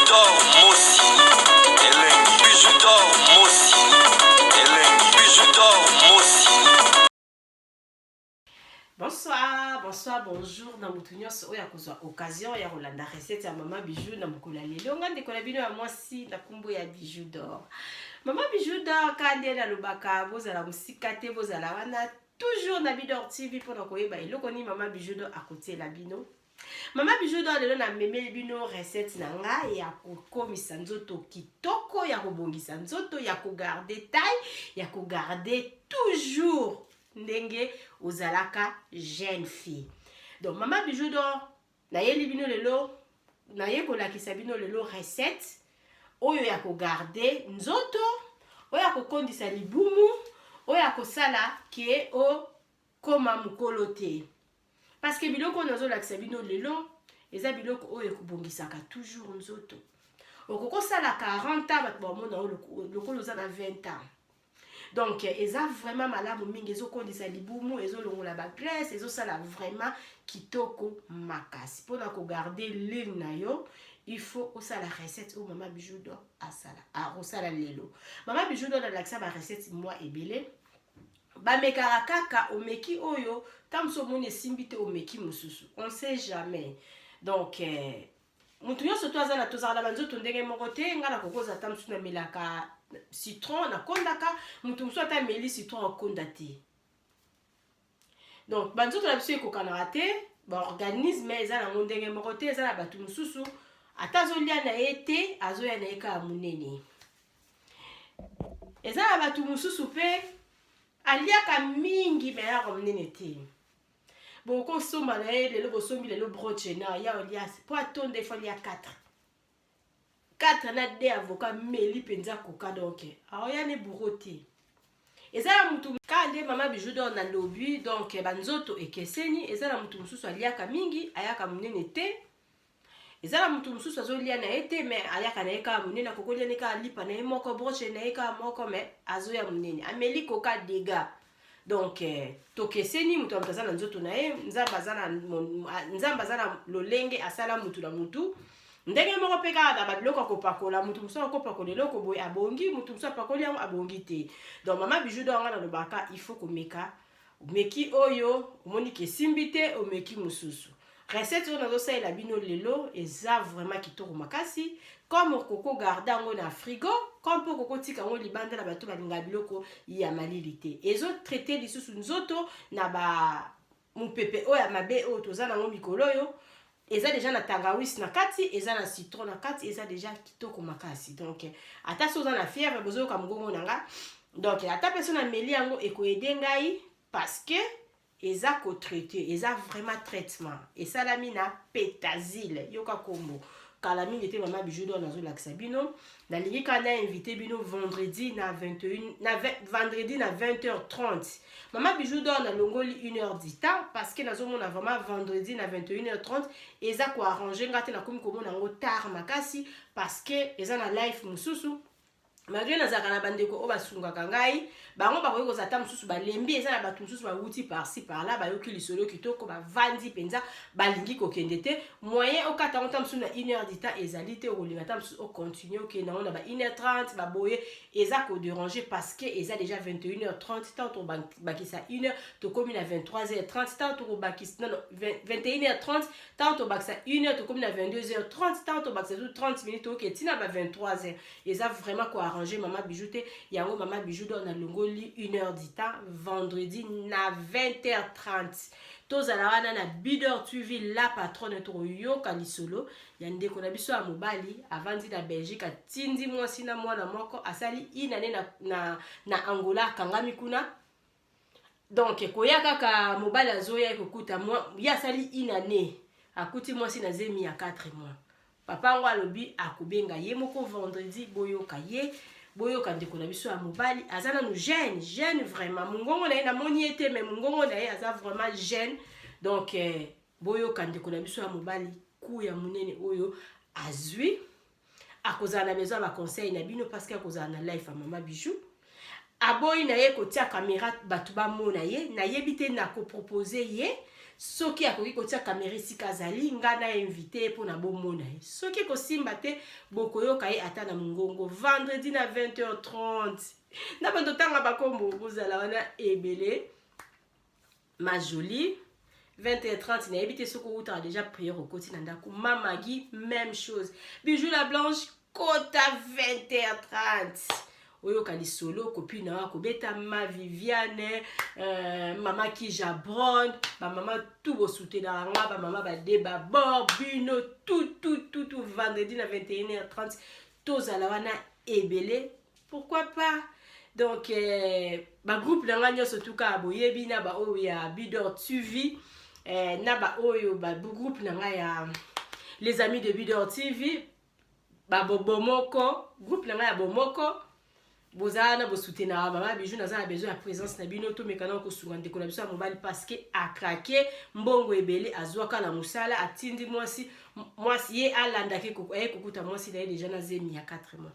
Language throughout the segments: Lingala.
Bijou d'or Mosi elengi. Bijou d'or Mosi elengi. Bijou d'or Mosi. Bonsoir, bonsoir, bonjour na mutu nyonso oyo akozwa occasion ya kolanda recette ya mama Bijou na mokolo ya lelo. Nga ndeko na bino ya mwasi na kombo ya Bijou d'or. Mama Bijou d'or ka nde nalobaka bozala mosika te, bozala wana toujours na Bidor TV mpona koyeba eloko nini mama Bijou d'or akotiela bino. Mama Bijou d'or lelo namemeli bino recette na nga ya kokomisa nzoto kitoko, ya kobongisa nzoto, ya kogarde taille, ya kogarde toujours ndenge ozalaka jeune fille. Donc mama Bijou d'or nayeli bino lelo, naye kolakisa bino lelo recette oyo ya kogarde nzoto, oyo ya kokondisa libumu, oyo ya kosala ke okoma mokolo te. Parce que biloko oyo nazolakisa bino lelo eza biloko oyo ekobongisaka toujours nzoto. Okoki kosala 40 ans bato bamona yo lokola oza na 20 ans. Donc eza vraiment malamu mingi, ezokondisa libumu, ezolongola ba graisse, ezosala vraiment kitoko makasi. Mpona kogarde l'huile na yo, il faut osala recette oyo mama Bijou d'or asala, akosala lelo. Mama Bijou d'or alakisa ba recette mwa ebele. Bamekaka kaka omeki oyo, ntango mosusu omoni esimbi te, omeki mosusu, on sait jamais. Donc mutu nyonso to aza na, tozalaka na banzoto ndenge moko te. Nga nakokoza ata mosusu namelaka citron nakondaka, mutu mosusu ata ameli citron akonda te. Donc banzoto na biso ekokanaka te, baorganisme eza nango ndenge moko te. Eza na bato mosusu ata azolia na ye te, azoya na ye kaka monene. Eza na bato mosusu mpe aliaka mingi me ayaka monene te. Bokosomba na ye lelo, bosombi lelo broche na ya olia po atonda, ifo alia 4 4 na 2 avocat meli mpenza koka, donc aoya ne bourreau te. Eza na mutu kaka nde mama Bijou d'or nalobi. Donc banzoto ekeseni. Eza na mutu mosusu aliaka mingi, ayaka monene te. Eza na mutu mosusu azolia na ye te, mais ayaka na ye kaka monene. Akokolia ne kaka lipa na ye moko, broche na ye kaka moko, mais azoya monene, ameli koka dega. Donc tokeseni, moto ya moto aza na nzoto na ye. Nzambe aza na lolenge asala mutu na mutu ndenge moko mpe kaka na babiloko ya kopakola. Mutu mosusu akopakola eloko boye abongi, mutu mosusu apakoli yango abongi te. Donc mama Bijou d'or nga nalobaka, il faut komeka. Omeki oyo, omoni ke esimbi te, omeki mosusu. Recette oyo nazosalela bino lelo eza vraiment kitoko makasi. Comme okoko garde yango na frigo, comme mpe okoko tika yango libanda na bato balingaka biloko ya malili te. Ezotraite lisusu nzoto na ba mopepe oyo ya mabe oyo toza nango mikolo oyo. Eza deja na tangawisi na kati, eza na citron na kati, eza deja kitoko makasi. Donc ata so oza na fièvre, bozoyoka mongongo na nga, donc ata mpe so nameli yango ekoede ngai, parce que eza kotraite, eza vraiment traitement esalami na pétazile. Yoka kombo kala mingi te mama Bijou d'or nazolakisa bino. Nalingi kaka na invité bino vendredi na 21 na 20, vendredi na 20h30. Mama Bijou d'or nalongoli 1 heure du temps parce que nazomona vraiment vendredi na 21h30 eza koarrange nga te. Nakomi komona yango tard makasi parce que eza na live mosusu. Malgré nazalaka na bandeko oyo basungaka ngai, bango bakoki kozala ata mosusu balembi. Eza na bato mosusu bawuti par-ci par-là, bayoki lisolo kitoko, bavandi mpenza, balingi kokende te. Moyen okata yango ta mosusu na 1 heure du temps ezali te. Okolinga ta mosusu ocontinue, okende yango na ba 1 heure 30 baboye, eza kodéranger parce que eza déjà 21 heure 30. Ntango tokobakisa 1 heure, tokomi na 23 heure 30. Ntango tokobakisa, non, 21 heure 30, ntango tobakisa 1 heure, tokomi na 22 heure 30. Ntango tobakisa 30 minutes, tokoke ntina ba 23 heures. Eza vraiment koarrange mama Bijou te. Yango mama Bijou d'or nalongoli 1 heure du temps. Vendredi na 20h30 tozala wana na Bidor TV la patronne. Tokoyoka lisolo ya ndeko na biso ya mobali avandi na Belgique, atindi mwasi na mwana moko, asali inane na Angola, akangami kuna. Donc koya kaka mobali azoya ekokuta ye asali inane, akuti mwasi na zemi ya 4 mois. Papa yango alobi akobenga ye moko vendredi. Boyoka ye, boyoka ndeko na biso ya mobali. Aza nanu jeune, jeune vraiment. Mongongo na ye, namoni ye te, mais mongongo na ye, aza vraiment jeune. Donc boyoka ndeko na biso ya mobali ku ya monene oyo azwi. Akozala na besoin ya baconseil na bino parce que akozala na live ya mama Bijou. Aboyi na ye kotia caméra bato bamona ye. Nayebi te, na kopropose ye. Soki akoki kotia kamera esika azali, nga na invite ye mpo na bomona ye. Soki ekosimba te, bokoyoka ye ata na mongongo vendredi na 20h30. Na bando tanga bakombo, bozala wana ebele. Ma jolie, 20h30, nayebi te soki owutaka déjà prière okoti na ndako. Ma Maggie, même chose. Bijou la Blanche, kota 20h30. Oyoka lisolo copine na akobeta. Ma Viviane, mama Kija Brond, bamama tout bosutenaka nga, bamama bade babord, bino tout tout tout tout, vendredi na 21h30 tozala wana ebele, pourquoi pas. Donc bagroupe na nga nyonso tuka boyebi, na baoyo ya Bidor TV, na baoyo bagroupe na nga ya Les Amis de Bidor TV, babomoko, groupe na ngai ya Bomoko, boza wana, bosoutenaka mama Bijou. Naza na besoin ya présence na bino. Tomeka na kosunga ndeko na biso ya mobali parce que acraquer. Mbongo ebele azwaka na mosala, atindi mwasi. Mwasi ye alandaki, aye kokuta mwasi na ye déjà na zemi ya 4 mois.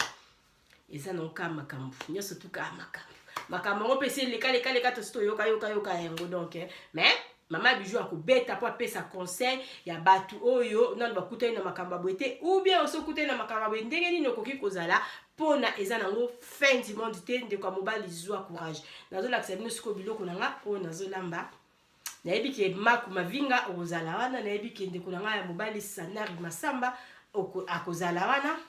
Eza nango kaka makambo nyonso, tuka makambo, makambo yango mpe esi eleka leka leka, tosi toyoka yoka yoka yango. Donc, mais mama Bijou akobeta mpo apesa conseil ya bato oyo nano bakutani na makambo ya boye te, ou bien osi okutani na makambo ya boye, ndenge nini okoki kozala mpona eza nango fin du monde te. Ndeko ya mobali, zwa courage. Nazolakisa bino sikoyo biloko na nga oyo nazolamba. Nayebi ke Maku Mavinga okozala wana, nayebi ke ndeko na ngai ya mobali Sanari Masamba akozala wana,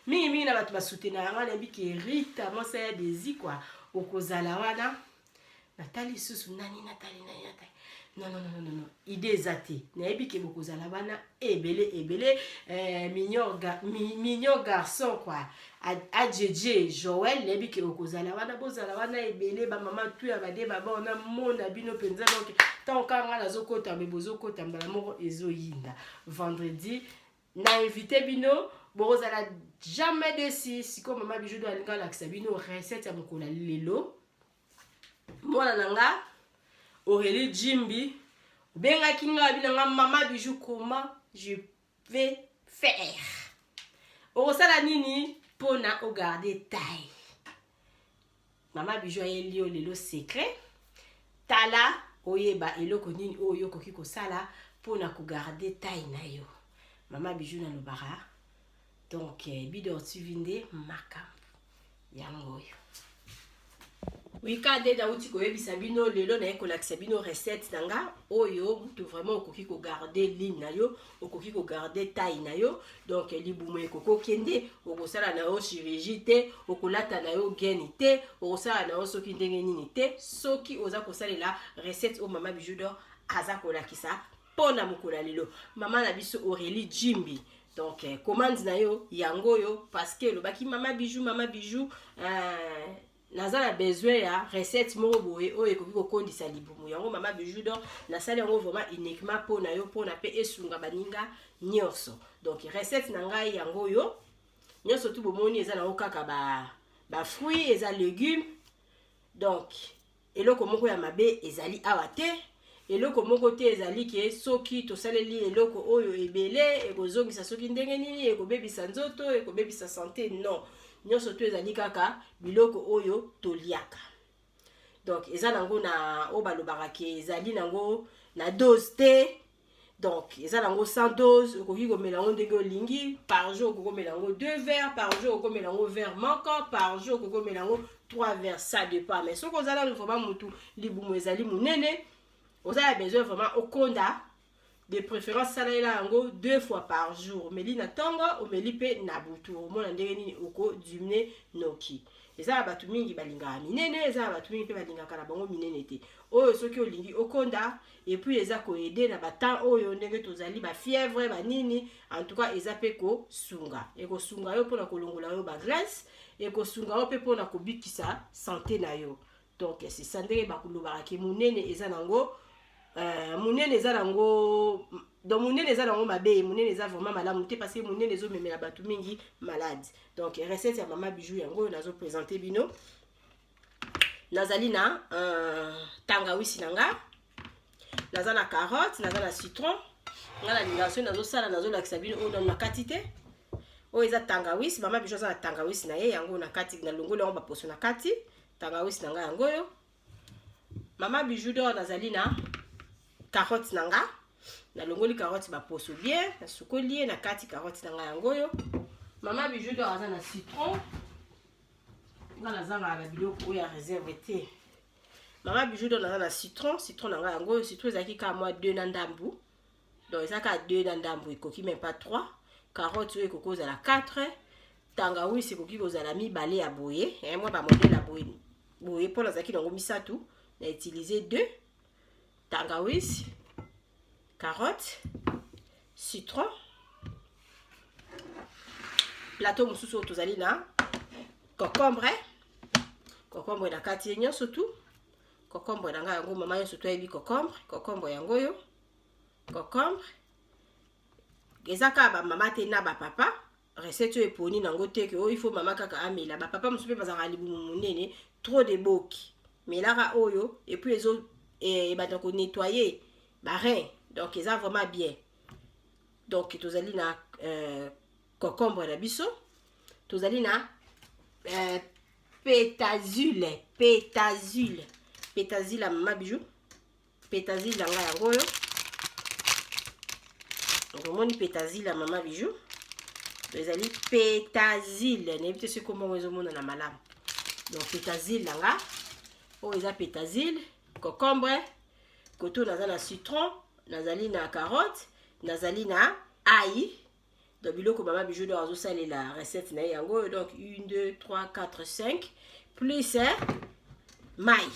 mingimingi na bato basoutenaka nga. Nayebi ke Rita, mwasi ya Desi kwa, okozala wana. Natali lisusu nani? Natali nani? Natali, non, non, non, non, non, idée eza te. Nayebi ke bokozala wana ebele ebele. Mignon garçon quoi, Adjedje Joel, nayebi ke okozala wana. Bozala wana ebele, bamama tu ya bade baba, ona mona bino mpenza. Donc ntango kaka nga nazokota me bozokota mbala moko, ezoyinda. Vendredi na invité bino, bokozala jamais déçus. Sikoyo mama Bijou do alinga alakisa bino recette ya mokolo ya lelo. Mwana na nga Aurélie Jimbi obengaki nga, abi na nga: "Mama Bijou, comment je vais faire?" Okosala nini mpona ogarder taille? Mama Bijou ayeli yo lelo secret. Tala, oyeba eloko nini oyo okoki kosala mpona kogarder taille na yo. Mama Bijou nalobaka. Donc Bidor TV nde makambo yango oyo. Wika nde nauti koyebisa bino, lelo naye kolakisa bino recette na nga oyo mutu vraiment okoki kogarder ligne na yo, okoki kogarder taille na yo. Donc libumu ekoki okende, okosala na yo chirurgie te, okolata na yo gaine te, okosala na yo soki ndenge nini te, soki oza kosalela recette oyo mama Bijou d'Or aza kolakisa mpo na mokolo ya lelo. Mama na biso Aurélie Jimbi, donc commande na yo yango oyo, parce que elobaki: "Mama Bijou, mama Bijou, naza na besoin ya recette moko boye oyo ekoki kokondisa libumu." Yango mama Bijou d'Or nasali yango vraiment uniquement mpo na yo, mpona mpe esunga baninga nyonso. Donc recette na ngai yango oyo nyonso tu bomoni, eza nango kaka bafruit ba, eza légume. Donc eloko moko ya mabe ezali awa te, eloko moko te ezali ke soki tosaleli eloko oyo ebele ekozongisa soki ndenge nini, ekobebisa nzoto, ekobebisa santé. Non, nyonso to ezali kaka biloko oyo toliaka. Donc eza nango na oyo balobaka ke ezali nango na dose te. Donc eza nango sans dose, okoki komela yango ndenge olingi. Par jour okoki komela yango deux verres, par jour okoki komela yango verre moko, par jour okoki komela yango trois verres, ça dépend. Mais soki oza nanu vraiment mutu libumu ezali monene, oza ya besoin vraiment okonda, de préférence salela yango deux fois par jour. Omeli na ntongo, omeli mpe na butu, omona ndenge nini okodiminuer noki. Eza na bato mingi balingaka minene, eza na bato mingi mpe balingaka na bango minene te. Oyo soki olingi okonda, et puis eza koaider na batemps oyo ndenge tozali, bafièvre, banini. En tout cas eza mpe kosunga, ekosunga yo mpona kolongola yo bagraisse, ekosunga yo mpe mpona kobikisa santé na yo. Donc c'est ça, ndenge bakolobaka ke monene eza nango, monene eza nango, donc monene eza nango mabe, monene eza vraiment malamu te, parce que monene ezomemela bato mingi malade. Donc recette ya mama Bijou yango oyo nazoprésenter bino. Nazali na tangawisi na nga, naza na carotte, naza na citron. Nga nalingaka soki nazosala, nazolakisa bino oyo nano na kati te. Oyo eza tangawisi. Mama Bijou aza na tangawisi na ye yango na kati, nalongoli yango baposo na kati. Tangawisi na ngai yango oyo, mama Bijou d'Or. Nazali na Carotte na nga, nalongoli carotte baposo bien, nasukoli ye na kati. Carotte na nga yango oyo. Mama Bijou d'Or aza na citron. Nga nazangaka na biloko oyo ya réserve te. Mama Bijou d'Or naza na citron. Citron na nga yango oyo. Citron ezalaki kaka mwa 2 na ndambu, donc eza kaka 2 na ndambu, ekoki même pas 3. Carotte oyo ekoki kozala 4. Tangawisi ekoki kozala mibale ya boye, mwa bamodele ya boye boye, mpo nazalaki nango misato, na utiliser 2. Tangawisi, carotte, citron. Plateau mosusu oyo tozali na concombre. Concombre na kati ye nyonso tu. Concombre na ngai yango, mama nyonso tu ayebi concombre. Concombre yango oyo. Concombre eza kaka bamama te na bapapa. Recette oyo eponi nango te ke oyo il faut mama kaka amela. Bapapa mosusu mpe bazalaka libumu monene, trop de boki, melaka oyo. Et puis ezo ebanda konettoyer barein, donc eza vraiment bien. Donc tozali na concombre na biso, tozali na pétazule, pétazule, pétazule ya Mama Bijou. Pétazule na ngai yango oyo. Omoni pétazule ya Mama Bijou ezali pétazule, nayebi te soki kombongo ezomonana malamu. Donc pétazule na nga oyo eza pétazule, concombre koto, naza na citron, nazali na carotte, nazali na ail. Donc biloko Mama Bijou d'Or azosalela recette na ye yango oyo. Donc 1, 2, 3, 4, 5 plus mai.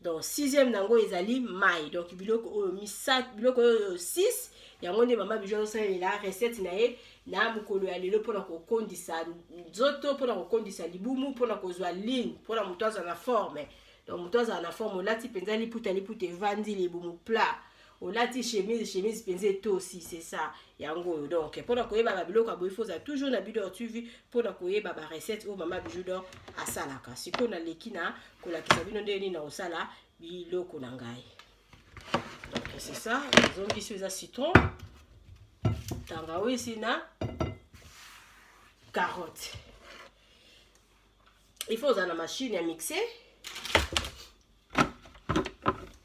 Donc sixième nango ezali mai. Donc biloko oyo misato, biloko oyo 6, yango nde Mama Bijou azosalela recette na ye na mokolo ya lelo, mpona kokondisa nzoto, mpona kokondisa libumu, mpona kozwa ligne, mpona moto azala na forme. Donc moto azala na forme, olati mpenza liputa, liputa evandi, libumu plat, olati chemise, chemise mpenza etosi. C'est ça, yango oyo. Donc mpona koyeba babiloko ya boye, faut ozala toujours na Bidor TV mpona koyeba barecette oyo Mama Bijou d'Or asalaka. Sikoyo naleki na kolakisa bino ndenge nini na kosala biloko na ngai. Donc c'est ça, nazongisi. Eza citron, tangawisi na carotte. Il faut ozala na machine ya mixer.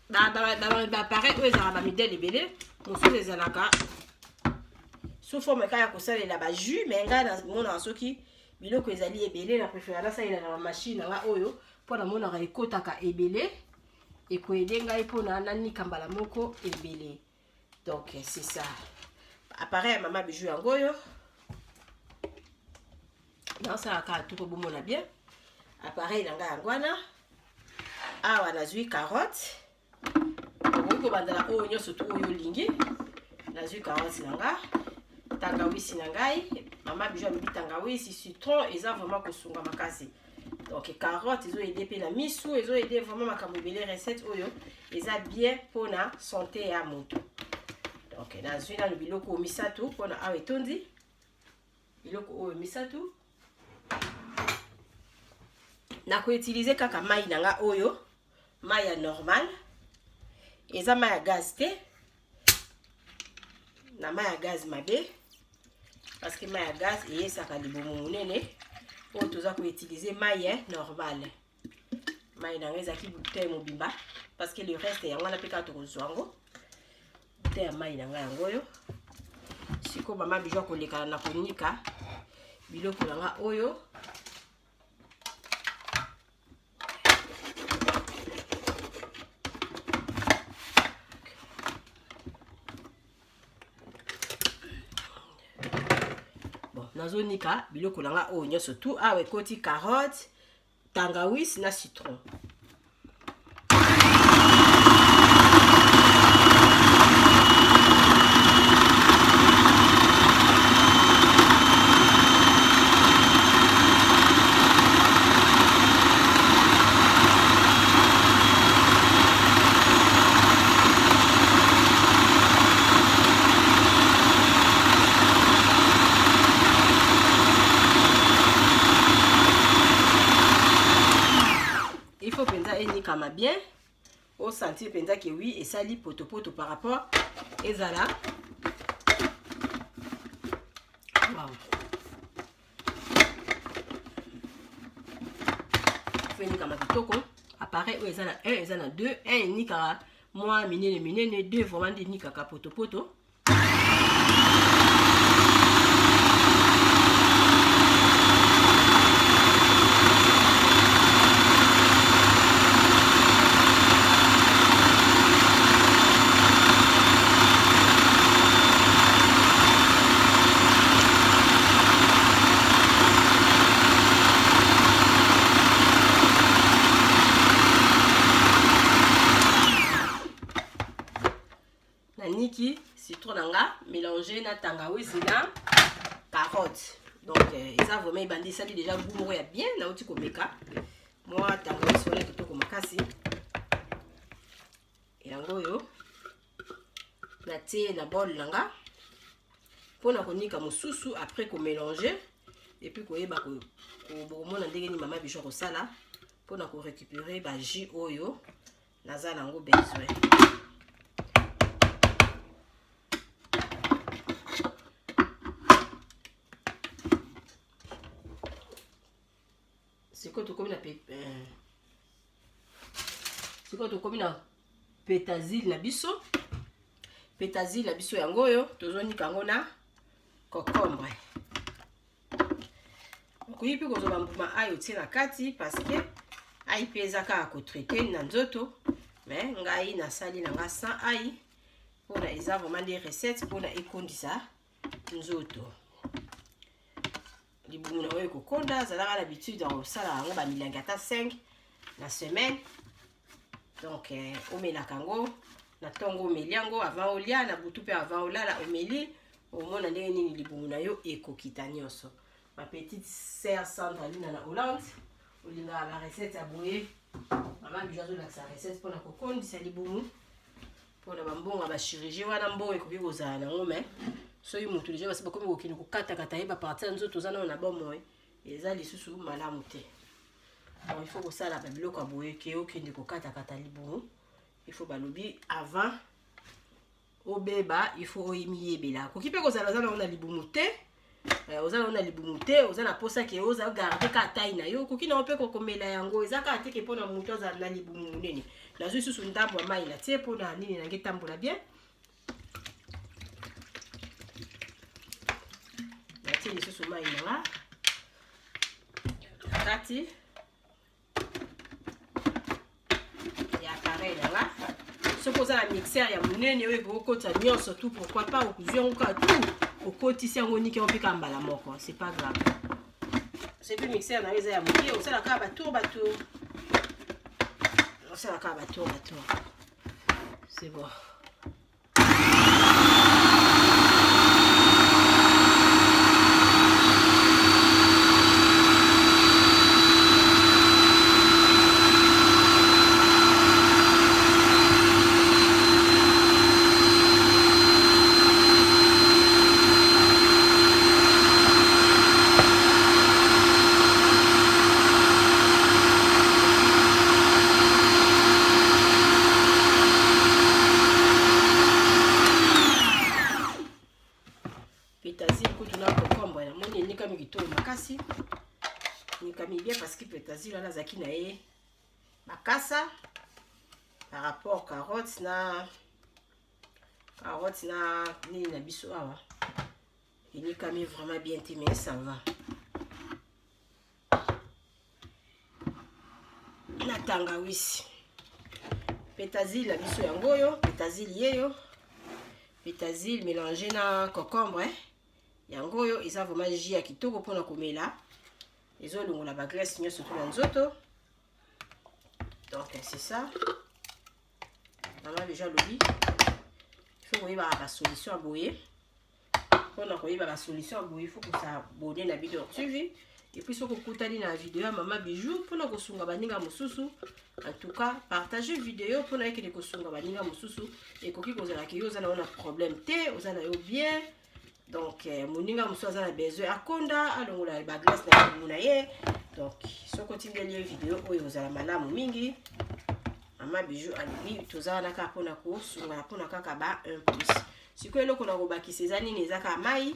Baappareil oyo ezalaka bamidele ebele, mosusu ezalaka sous forme kaka ya kosalela bajus, mais ngai namonaka soki biloko ezali ebele, na préférer nasalela na bamachine na nga oyo, mpo namonaka ekotaka ebele, ekoaider ngai mpona nanika mbala moko ebele. Donc c'est ça, appareil ya Mama Bijou yango oyo. Naosalaka kaka tuko bomona bien. Appareil na ngai yango wana. Awa nazwi carotte. Okoki kobandela oyo nyonso tu oyo olingi. Nazwi carotte na nga, tangawisi na ngai. Mama Bijou alobi tangawisi, citron eza vraiment kosunga makasi. Donc carotte ezoaider mpe na misu, ezoaider vraiment makambo ebele. Recette oyo eza bien mpona santé ya moto. Donc nazwi nano biloko oyo misato, mpona awa etondi. Biloko oyo misato, nakoutiliser kaka mai na nga oyo, mai ya normal, eza mai ya gaz te. Na mai ya gaz mabe, parce que mai ya gaz eyesaka libumu monene. Oyo toza koutiliser mai ya normal. Mai na ngai ezalaki bouteille mobimba, parce que le reste yango wana mpe kaka tokozwa yango. Bouteille ya mai na ngai yango oyo. Sikoyo Mama Bijou akolekana na konika biloko na nga oyo. Bon, nazonika biloko na nga oyo nyonso tu. Awa ekoti carotte, tangawisi na citron. Il faut mpenza enikama bien, osentir mpenza ke oui, esali potopoto par rapport ezala. Wow. Faut enikama kitoko. Appareil oyo eza na 1, eza na 2. 1 enikaka. Mwa minene minene, deux vraiment nde enikaka potopoto. Naniki citron na nga mélange na tangawisi na carotte. Donc eza vraiment ebandi, esali déjà goût moko ya bien. Nauti komeka mwa tangawisi wana kitoko makasi. Yango oyo natie na bol na nga mpona konika mosusu, après komélange et puis koyeba komona ndenge nini mama Bijou akosala mpona korécupérer ba jus oyo naza nango besoin. Sikoyo tokomi na sikoyo tokomi na pétazile na biso. Pétazile na biso yango oyo tozonika yango na concombre. Okoki mpe kozwa bambuma ayo otie na kati, parce que ail mpe eza kaka kotraite na nzoto, mais ngai nasali na nga sans ail mpona eza vraiment nde recette mpona ekondisa nzoto. Libumu na oyo ekokonda, azalaka na habitude ya kosala yango bamilangi ata 5 na semaine. Donc omelaka yango na ntongo, omeli yango avant olia, na butu mpe avant olala omeli, omona ndenge nini libumu na yo ekokita nyonso. Ma petite sœur Sandra Lina na Hollande, olingaka barecette ya boye. Mama Bijou azolakisa recette mpona kokondisa libumu, mpona bambongo ya bachirurgie wana. Mbongo ekoki kozala nango, mais soki motu deja basi bakomi kokende kokatakata ye bapartie ya nzoto, oza nano na bomoi, eza lisusu malamu te. Donc il faut kosala babiloko ya boye ke okende kokatakata libumu. Il faut, balobi, avant obeba, il faut oyimiyebela. Koki mpe kozala oza nango na libumu te, oza nango na libumu te, oza na posa ke oza garde ka taille na yo, okoki nango mpe kokomela yango. Eza kaka te ke mpona motu azala na libumu monene. Nazwi susu ndambo ya mai, natie mpona nini nange etambola bien. Natie lisusu mai na nga na kati ya appareil na nga. Soki oza na mixeur ya monene oyo ekokotisa nyonso tout, pourquoi pas, okozwi yango kaka tout, okotisi yango, niki yango mpe kaka mbala moko, c'est pas grave. Soki mixeur na yo eza ya moke, osala kaka batour batour, osala kaka batour batour, c'est bon. Pétazile kutu na concombre, namoni enikami kitoko makasi, enikami bien, parce que pétazile wana azalaki na ye makasa par rapport carotte na nini na biso awa, enikami vraiment bien te, mais ça va. Na tangawisi, pétazile na biso yango oyo, pétazile yeyo, pétazile mélange na concombre yango oyo, eza vraiment jus ya kitoko mpona komela, ezolongola bagraisse nyonso to na nzoto. Donc c'est ça, mama déjà alobi il faut koyebaka basolution ya boye. Mpona koyeba basolution ya boye, il faut kos'abonner na Bidor TV. Et puis soki okutani na video ya mama Bijou, mpona kosunga baninga mosusu, en tout cas partage video mpona ekende kosunga baninga mosusu. Ekoki kozalaka yo oza na yo na problème te, oza na yo bien, donc moninga mosusu aza na besoin akonda, alongola bagraisse na libumu na ye. Donc soki otindeli ye video oyo, ozala malamu mingi. Mama Bijou alobi toza wana kaka mpona kosunga, mpona kaka ba 1 plus. Sikoyo eloko na kobakisa eza nini? Eza kaka mai.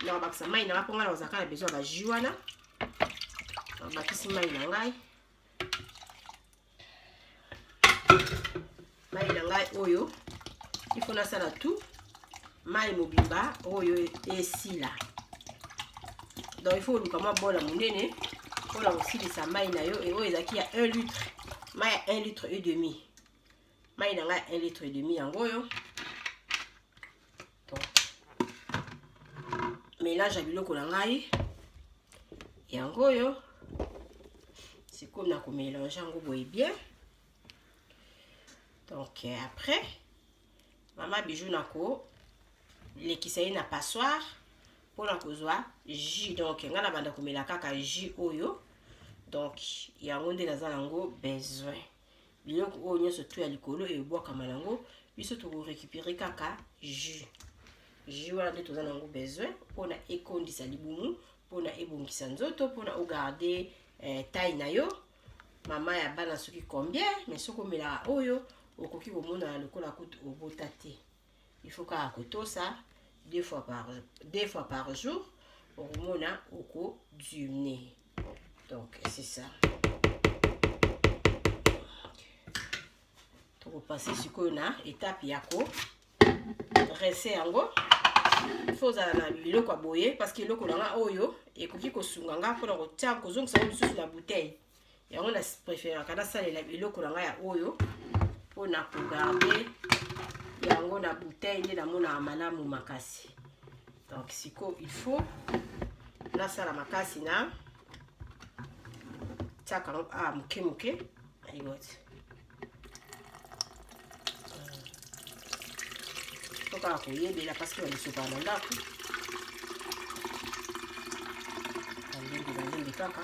Na kobakisa mai nanga mpo ngai na kozala kaka na besoin ya bajus wana. Nabakisi mai na ngai. ngai oyo il faut nasala tout mai mobimba oyo esila. Donc il faut oluka mwa bola monene mpona kosilisa mai na yo oyo ezalaki ya 1 litre, mai ya 1 litre et demi. Mai na ngai 1 litre et demi yango oyo. Donc mélange ya biloko na ngai yango oyo. Sikoyo na komélange yango boye bien. Donc après mama Bijou nako lekisa ye na passoire mpona kozwa jus. Donc ngai na banda komela kaka jus oyo. Donc yango nde naza nango besoin. Biloko oyo nyonso tu ya likolo ebwakama nango, biso tokorécupérer kaka jus. Jus wana nde toza nango besoin mpona ekondisa libumu, mpona ebongisa nzoto, mpona ogarder taille na yo. Mama ya bana soki combien, mais soki omelaka oyo, okoki komonana lokola kutu obota te. Il faut kaka kotosa 2 fois par jour, okomona okodiminuer. Donc c'est ça. Tokopasser sikoyo na étape ya ko rincer yango. Faut ozala na biloko ya boye, parce que eloko na nga oyo ekoki kosunga nga mpona kotia, kozongisa ngo lisusu na bouteille. Yango na préféraka nasalela eloko na ngai ya oyo mpona kogarder yango na bouteille, nde namonaka malamu makasi. Donc sikoyo il faut nasala makasi na tiaka yango awa moke moke. Ayoti to kaka koyebela, parce que bamisopaka na ndako bandembe bandembe kaka.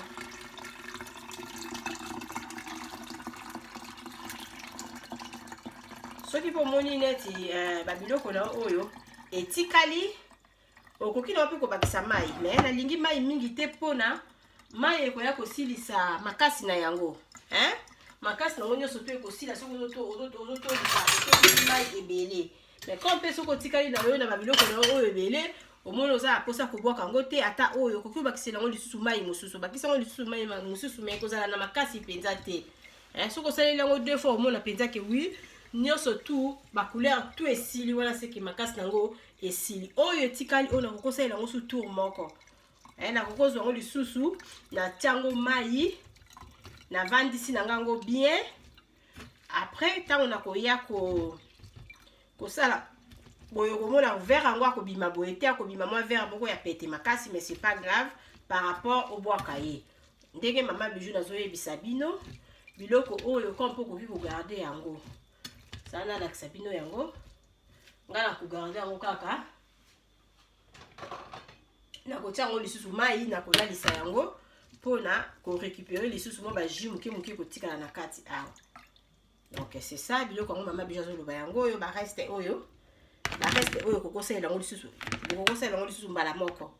Soki mpo omoni neti babiloko na oyo etikali, okoki na mpe kobakisa mai, mais nalingi mai mingi te, mpona mai ekoya kosilisa makasi na yango, hein? Makasi nango nyonso to ekosila soki ozotolisa, otolisi mai ebele. Mais comme mpe soki otikali na yo na babiloko na yo oyo ebele, omoni oza na mposa kobwaka yango te, ata oyo okoki obakisela yango lisusu mai mosusu, obakisi yango lisusu mai mosusu, mais ekozala na makasi mpenza te. Soki osaleli yango deux fois, omona mpenza ke oui, nyonso tout, bacouleur tout esili wana, seke makasi nango esili. Oyo etikali oyo, nakoki kosalela yango su tour moko. Nakoki kozwa yango lisusu, natia yango mai, navandisi na ngango bien. Après, ntango nakoya kosala boye, okomona verre yango akobima boye te, akobima mwa verre moko ya pete makasi, mais c'est pas grave par rapport obwaka ye. Ndenge mama Bijou nazoyebisa bino, biloko oyo ko mpo okoki kogarder yango, sala nalakisa bino yango. Ngai na kogarder yango kaka, nakotia yango lisusu mai, nakolalisa yango mpona korécupérer lisusu mwa bajus moke moke kotikala na kati awa. Donc c'est ça, biloko yango mama Bijou azoloba yango oyo, bareste oyo, bareste oyo okokosalela yango lisusu, okokosalela yango lisusu mbala moko.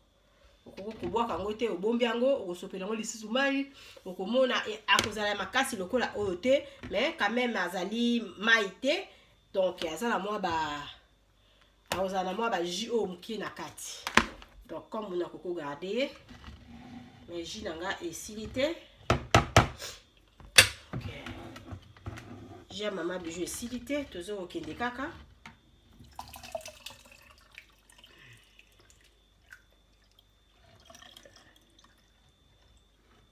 Okoki kobwaka yango te, obombi yango, okosopela yango lisusu mai, okomona akozala makasi lokola oyo te, mais quand même azali mai te. Donc aza na mwa ba, akozala na mwa bajus oyo moke na kati. Donc comme nakoki kogarder ye, mais jus na nga esili te. Jus ya mama Bijou esili te, toza kokende kaka.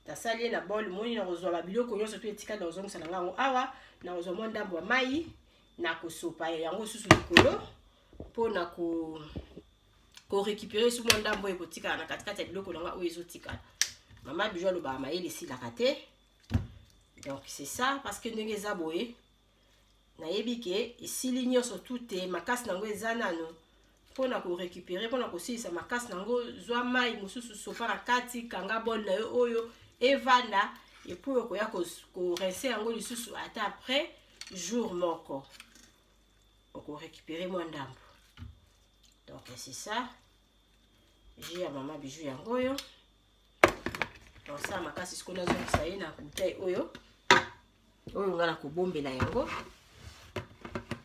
Nasali ye na bol, moni nakozwa babiloko nyonso to etikali, nakozongisa na ngango awa. Nakozwa mwa ndambo ya mai, nakosopa yango lisusu likolo mpona korécupérer su mwa ndambo oyo ekotikala na katikati ya biloko na nga oyo ezotikala. Mama Bijou alobaka mayele esilaka te. Donc c'est ça, parce que ndenge eza boye, nayebi ke esili nyonso tu te, makasi nango eza nano. Mpona korécupérer, mpona kosilisa makasi nango, zwa mai mosusu, sopa na kati, kanga bol na yo oyo evanda, et puis okoya korincer yango lisusu ata après jour moko, okorécupérer mwa ndambo. Donc c'est ça, jus ya mama Bijou yango oyo. Tosala makasi sikoyo, nazongisa ye na bouteille oyo, oyo nga na kobombela yango.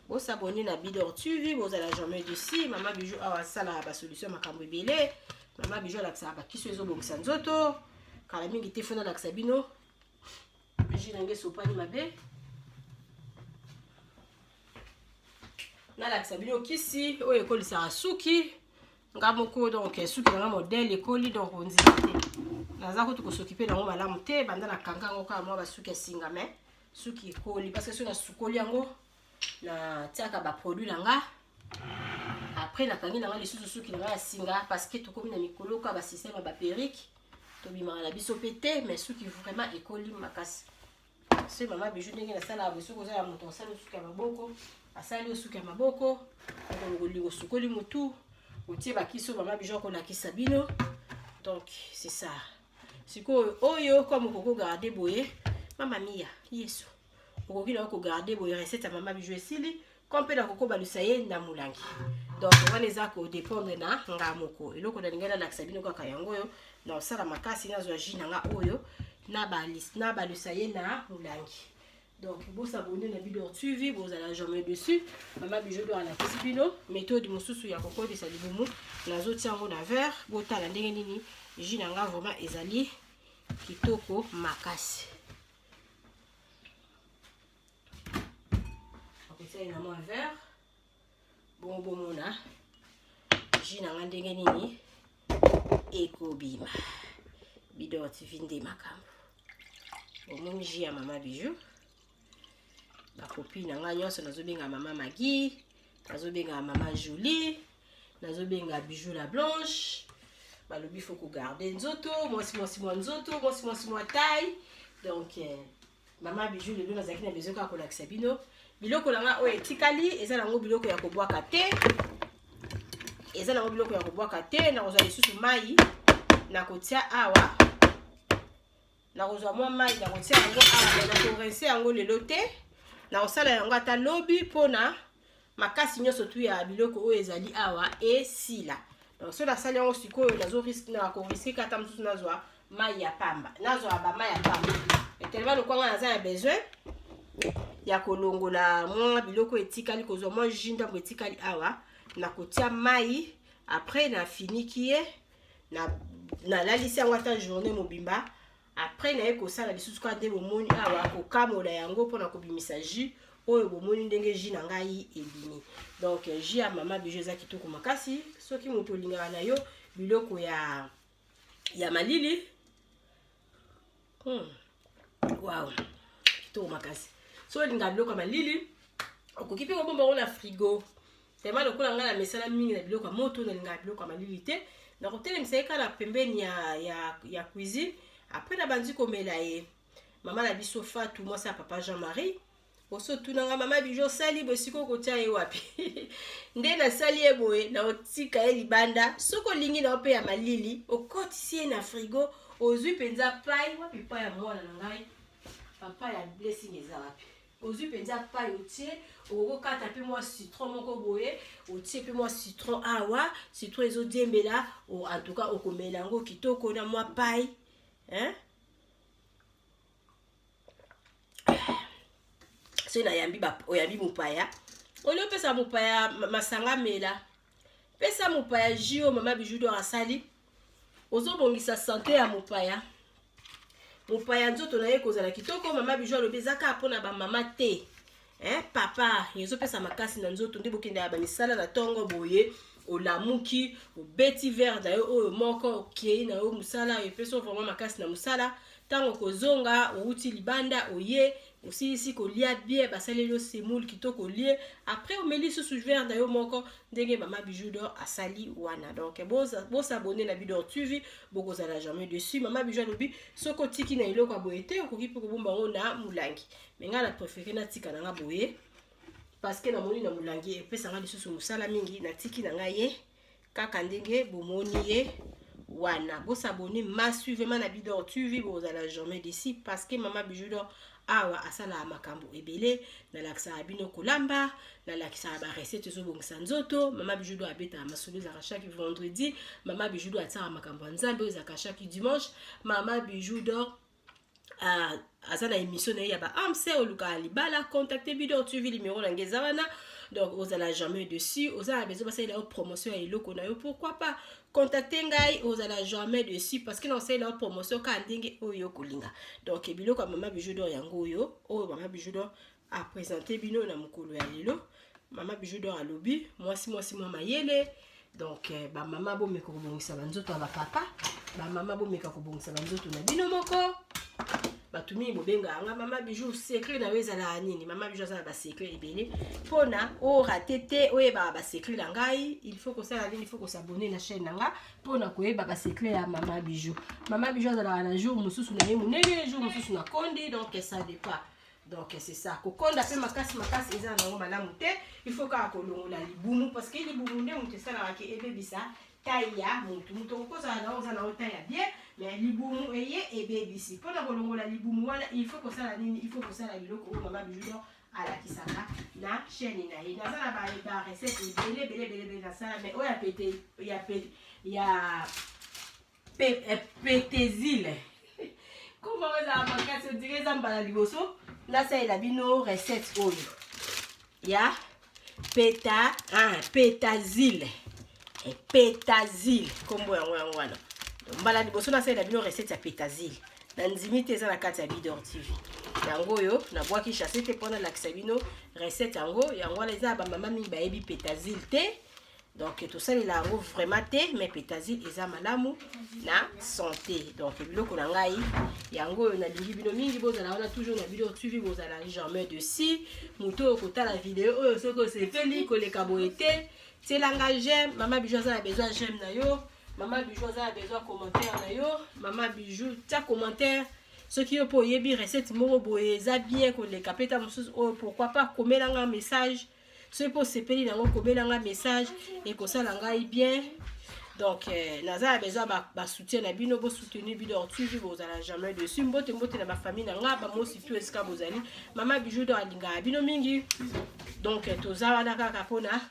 Bos'abonner na Bidor TV, bozala jamais déçus. Mama Bijou awa asalaka basolution, makambo ebele. Mama Bijou alakisaka bakisi oyo ezobongisa nzoto. Kala mingi te, fona alakisa bino jus nange esopani mabe. Nalakisa bino kisi oyo ekolisaka suki nga moko. Donc suki na nga modèle ekoli, donc ondima te, naza kutu kosokipe nango malamu te. Banda nakanga yango kaka mwa basuki ya singa, mais suki ekoli, parce que soki nasukoli yango, natiaka baproduit na nga, après nakangi na nga lisusu suki na nga ya singa, parce que tokomi na mikolo kaka basystème ya baperruque, tobimaka na biso mpe te, mais suki vraiment ekoli makasi. So mama Bijou, ndenge nasalaka boye, soki oza ya moto asali osuki ya maboko, asali osuki ya maboko, okolinga osukoli motu, otie bakisi oyo mama Bijou akolakisa bino. Donc c'est ça. Sikoyo oyo, comme okoki kogarder boye, mama mia yesu, okoki na yo kogarder boye. Recette ya mama Bijou esili, comme mpe nakoki kobalusa ye na molangi. Donc wana eza kodépendre na nga moko. Eloko nalingai nalakisa bino kaka yango oyo. Na kosala makasi, nazwa jus na nga oyo, nabalusa ye na molangi. Donc bos'abonner na Bidor TV, bozala jamais déçus. Mama Bijou do alakisi bino méthode mosusu ya kokolisa libumu. Nazotia yango na verre, botala ndenge nini jus na nga vraiment ezali kitoko makasi. Okotia ye na mwa verre bongo, bomona jus na nga ndenge nini ekobima. Bidor TV nde makambo. Omoni jus ya mama Bijou, bakopi na ngai nyonso, nazobenga mama Magi, nazobenga mama Julie, nazobenga Bijou la Blanche. Balobi faut kogarder nzoto, mwasi mwasi mwa nzoto, mwasi mwasi mwa taille. Donc mama Bijou lelo nazalaki na besoin kaka kolakisa bino biloko na nga oyo etikali. Eza nango biloko ya kobwaka te, eza nango biloko ya kobwaka te. Nakozwa lisusu mai, nakotia awa. Nakozwa mwa mai, nakotia yango awa. Nakorincer yango lelo te, nakosala yango ata lobi, mpona makasi nyonso tu ya biloko oyo ezali awa esila. Donc soki nasali yango sikoyo, nakorisquer ata mosusu nazwa mai ya pamba, nazwa bamai ya pamba etelema. Lokwanga naza na besoin ya kolongola mwa biloko etikali, kozwa mwa jus ndambo etikali awa, nakotia mai, après nafiniki ye, nalalisi yango ata journée mobimba. Après naye kosala lisusu kaka nde bomoni awa, kokamola yango mpona kobimisa jus oyo. Bomoni ndenge jus na ngai ebimi. Donc jus ya mama Bijou eza kitoko makasi. Soki moto olingaka na yo biloko ya malili. Wow, kitoko makasi. So olingaka biloko ya malili, okoki mpe kobomba yango na frigo. Tema lokola ngai na mesala mingi na biloko ya moto, nalingaka biloko ya malili te. Nakotelemisa ye kaka na pembeni ya cuisine, après nabandi komela ye. Mama na biso Fatu, mwasi ya papa Jean Marie, osotunanga: "Mama Bijou, osali boye, sikoyo kotia ye wapi?" Nde nasali ye boye, naotika ye libanda. Soki olingi na yo mpe ya malili, okotisi ye na frigo, ozwi mpenza pai. Wapi pai ya mwana na ngai? Papa ya Blessing eza wapi? Ozwi mpenza pai, otie. Okoki kokata mpe mwa citron moko boye, otie mpe mwa citron awa, citron ezodiembela. En tout cas okomela yango kitoko na mwa pai, hein? Soki nayambi, oyambi mopaya, olie, opesa mopaya masanga, mela, pesa mopaya jus oyo mama Bijou d'Or asali. Ozobongisa santé ya mopaya, mopaya nzoto na ye kozala kitoko. Mama Bijou alobi eza kaka mpona bamama te, hein, papa, ezopesa makasi na nzoto. Nde bokendaka bamisala na ntongo boye, olamuki, obeti verre na yo oyo moko, okei na yo mosala, epesi yo vraiment makasi na mosala. Ntango kozonga, outi libanda, oye, osilisi kolia bien, basaleli yo semoule kitoko, olie, après omeli lisusu verre na yo moko ndenge mama Bijou d'Or asali wana. Donc bos'abonner na Bidor TV, bokozala jamais déçus. Mama Bijou alobi soki otiki na eloko ya boye te, okoki mpe kobomba yango na molangi, mais ngai na préféré natika na nga boye, parce que namoni na molangi epesanga lisusu mosala mingi. Natiki na ngai ye kaka ndenge bomoni ye wana. Bos'abonner massivement na Bidor TV, bozala jamais déçus, parce que mama Bijou d'Or awa asalaka makambo ebele. Nalakisaka bino kolamba, nalakisaka barecette ezobongisa nzoto. Mama Bijou d'Or abetaka masolo, ezalaka chaque vendredi. Mama Bijou d'Or atiaka makambo ya Nzambe, oyo ezalaka chaque dimanche. Mama Bijou d'Or aza na émission na ye ya baamse. Olukaka libala, contacte Bidor TV, numéro na ngai eza wana. Donc ozala jamais déçus. Oza na besoin basalela yo promotion ya eloko na yo, pourquoi pas contacte ngai? Ozala jamais déçus, parce que na osalela yo promotion kaka ndenge oyo kolinga. Donc biloko ya mama Bijou d'Or yango oyo, oyo mama Bijou d'Or aprésenter bino na mokolo ya lelo. Mama Bijou d'Or alobi mwasi mwasi mwa mayele. Donc eh, bamama bomeka kobongisa banzoto ya bapapa, bamama bomeka kobongisa banzoto na bino moko. Bato mingi bobengaka nga Mama Bijou, secret na yo ezalaka nini? Mama Bijou aza na basecret ebele. Mpona orate te oyebaka basecret na ngai, il faut kosala nini? Il faut kosabone na chaîne na nga mpona koyeba basecret ya Mama Bijou. Mama Bijou azalaka na jour mosusu na ye monene, jour mosusu na kondi, donc ça dépend. Donc c'est ça, kokonda mpe makasi makasi eza nango malamu te. Il faut kaka kolongola libumu, parce que libumu nde moto esalaka ke ebebisa taille ya motu. Moto okozala na oza na yo taille ya bien, mais libumu eye ebebisi. Mpona kolongola libumu wana, il faut kosala nini? Il faut kosala biloko oyo Mama Bijou alakisaka na chaîne na ye. Naza na barecette ebele ebele ebele ebele nasala, mais oyo ya pete ya petezile kombo ezala makasi, odire eza mbala liboso nasalela bino recette oyo ya peta petazile, petazile kombo yango yango wana. Mbala liboso nasalela bino recette ya petazile, na ndimi te eza na kati ya Bidor TV. Yango oyo nabwaki chasse te mpo nalakisa bino recette yango yango wana. Eza ya bamama mingi bayebi petazile te, donc tosalela yango vraiment te, mais petazile eza malamu na santé. Donc biloko na ngai yango oyo, nalingi bino mingi, bozala wana toujours na Bidor TV, bozala jamais déçus. Moto oyo kotala video oyo, soki osepeli koleka boye te, tielanga j'aime. Mama Bijou aza na besoin j'aime na yo, Mama Bijou aza na besoin commentaire na yo. Mama Bijou, tia commentaire soki yo mpo oyebi recette moko boye eza bien koleka mpe ta mosusu oyo, pourquoi pas komelanga message. Soki mpo osepeli nango, komelanga message, ekosala ngai bien. Donc naza na besoin basoutien na bino, bosoutenir Bidor TV, bozala jamais déçus. Mbote mbote na bafamille na nga, bamosi tu esika bozali. Mama Bijou do alingaka bino mingi. Donc toza wana kaka mpona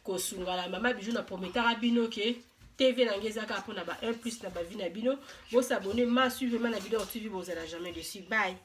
kosungala. Mama Bijou na prometaka bino ke TV na ngai eza kaka mpona ba 1 plus na bavie na bino. Bosabone massivement na Bidor TV, bozala jamais déçus. Bye.